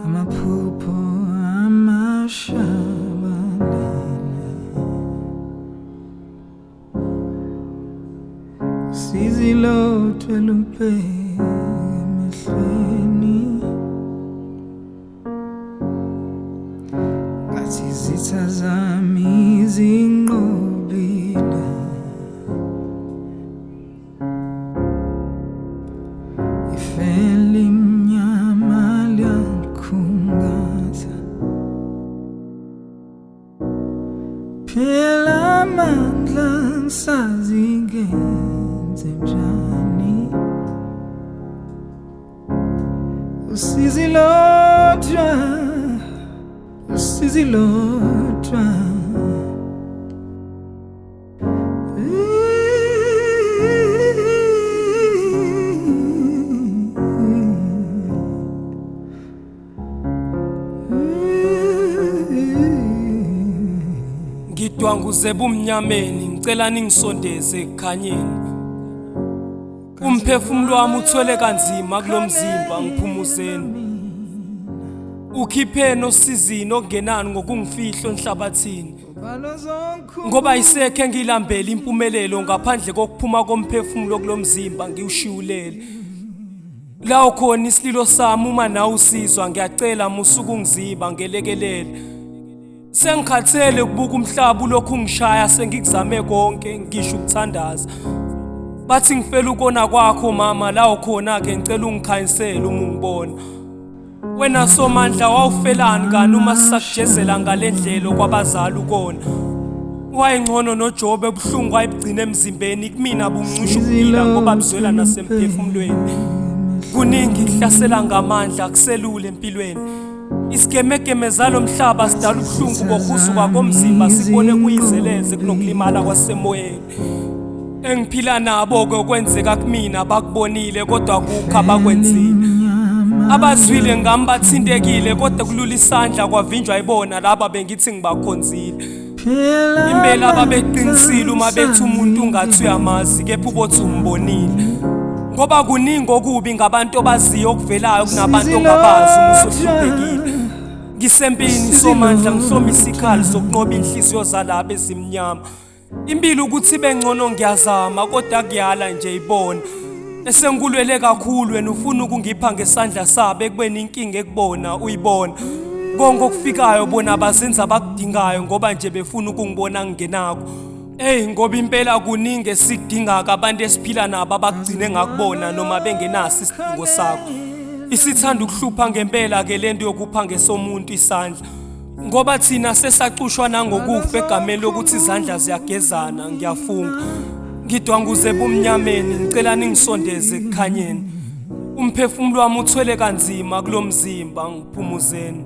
Amaphupho amashabalele, usizi lodwa lubheke emehlweni, ngathi izitha zami zinqobile. Ifelimnyama liyangikhungatha, phela amandla ngisazi ngenze njani. Usizi lodwa, usizi lodwa. Ngidwanguze ebumnyameni, ngicela ningisondeze ekukhanyeni. Umphefumulo wami uthwele kanzima kulomzimba, ngiphumuzeni. Ukhipheni osizini okungenani ngokungifihla enhlabathini. Ngoba ayisekho engiyilambele impumelelo ngaphandle kokuphuma komphefumulo kulomzimba ngiwushiwulele. La ukhona isililo sami uma nawe usizwa ngiyacela musuku ungiziba ngelekelele. Sengikhathele ukubuka umhlaba ulokhu ungishaya sengikuzame konke ngisho ukuthandaza. Bathi ngifela ukona kwakho mama la ukhona ke ngicela ungikhanyisele uma ungibona. Wena Somandla wawufelani kani uma sisakujezela ngale ndlela okwabazali ukona? Wayengcono noJobe ubuhlungu wayebugcina emzimbeni kumina buncisha ukuphila ngoba buzwela nasemphefumulweni. Kuningi kuhlasela ngamandla kuselula empilweni. Isigemegeme zalo mhlaba sidala ubuhlungu bokuhuzuka komzimba sibone kuyizeleze kunokulimala kwasemoyeni. Engiphila nabo-ke okwenzeka kumina bakubonile kodwa kukho abakwenzile. Abazwile ngami bathintekile kodwa kulula isandla kwavinjwa ibona laba bengithi ngibakhonzile. Impela babeqinisile uma bethi umuntu ungathi uyamazi kepha ubothi umbonile. Ngoba kuningi okubi ngabantu obaziyo okuvelayo kunabantu ongabazi uma usuhluphekile. Ngisempini somandla ngihloma isikhali sokunqoba inhliziyo zalaba ezimnyama. Impilo ukuthi ibe ngcono ngiyazama kodwa kuyala nje ibona. Esengikulwele kakhulu wena ufuna ukungipha ngesandla sabo ekubeni inkinga ekubona uyibona. Konke okufikayo bona bazenza abakudingayo ngoba nje befuna ukungibona ngingenako. Ey ngoba impela kuningi esikudingaka abantu esiphila nabo abakugcine ngakubona noma bengenaso isidingo sakho. Isithanda ukuhlupha ngempela ke lento yokupha ngesomuntu isandla. Ngoba thina sesacushwa nangokufa egameni lokuthi izandla ziyagezana ngiyafunga. Ngidwanguze ebumnyameni ngicela ningisondeze ekukhanyeni. Umphefumulo wami uthwele kanzima kulomzimba ngiphumuzeni.